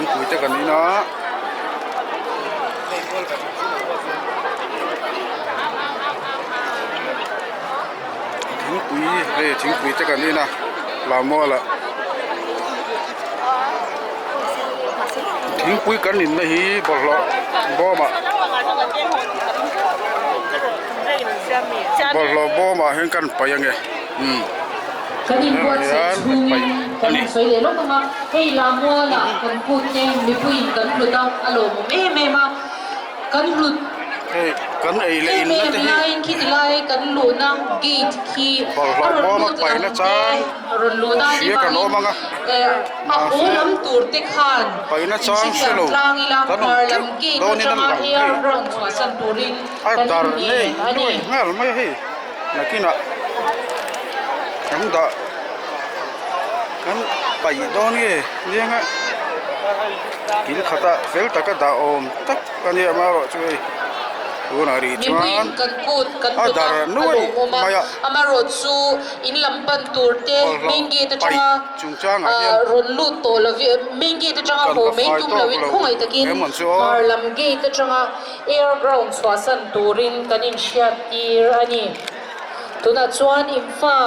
Thingpui te kan in a. Thingpui hei thingpui te kan in a Lammual ah thingpui kan in na hi bawlhhlawh bawm ah bawlhhlawh bawm ah hian kan paih ange umm. Kan inbuatsaih chhungin kan han sawi leh lawk ang a, hei Lammual ah kan kut te mipuiin kan hlut a, a lawmawm em em a, kan hlut. Hei kan ei leh Em inna em te hi laiin khi ti lai kan luhna gate khi a bawlhhlawh rawn bawm a lut paihna lam te chang a rawn luhna a nih hria kan awm vangin ang a eh a haw mahse lam tur te khan paihna chang inhrethiam hrelo tlang ila kan awm hmar teuh lam gate dawnin an atanga lang air hei ground chhuahsan turin a kan dar innghen nei a ni. nuai nghal mai a hei nakinah kan dah kan paih dawn nge nianga kil khata fel taka dah awm tak. Ka nia amaherawh chu hei tunah rih chuan Mipuiin kan kut kan a hlut a, dar a nuai lawmawm a, mai a. Amaherawh chu in lam pan tur te Bawlhhlawh main gate paih atanga chungchangah hian rawn lut tawh lovin main gate atanga kan haw la mai fai tum tawk lovin lo khawngaih takin he hmun chu aw. hmar lam gate atanga air ground chhuahsan turin kan inhriat tir a ni. Tunah chuan Imfa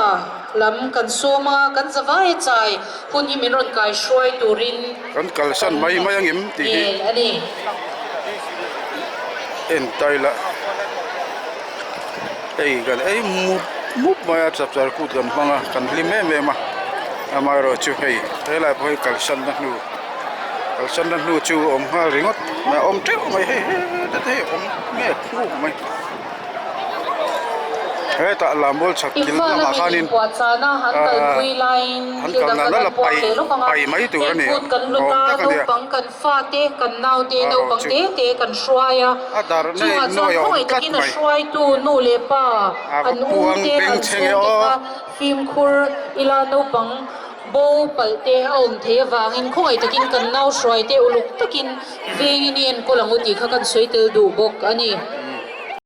lam kan sawm a, kan zavai a chai hun hi min rawn kai hruai turin. Kan kalsan mai mai angem tih hi Ngel a ni. En tai la hei kan ei mup mup mai a chapchar kut kan hmang a kan hlim em em a amaherawh chu hei helai pawh hi kalsan na hnu kalsan na hnu chu awm nghal ringawt a awm teuh mai hei heta te hi awm nge khuk mai. Hetah Lammual chhak kil Imphal lamah lamin khanin inpuahchahna an kalpui laiin an thil kalna dang la an la puak paih leh lawk ang a, paih mai tur a heng ni kut kan hlut awm a, tak a nia. naupang kan fate, kan naute, A rawh naupang chu te te kan hruai a, a dar nei chungah chuan nuai a awm khawngaih tlat takin a mai. hruaitu nu leh pa A va an u puang te beng an chheng e chhungte aw. kha fimkhur ila naupang bo palh te a awm thei avangin khawngaih takin kan nau hruai te uluk takin vengin i enkawl ang u tih kha kan sawi tel duh bawk a ni.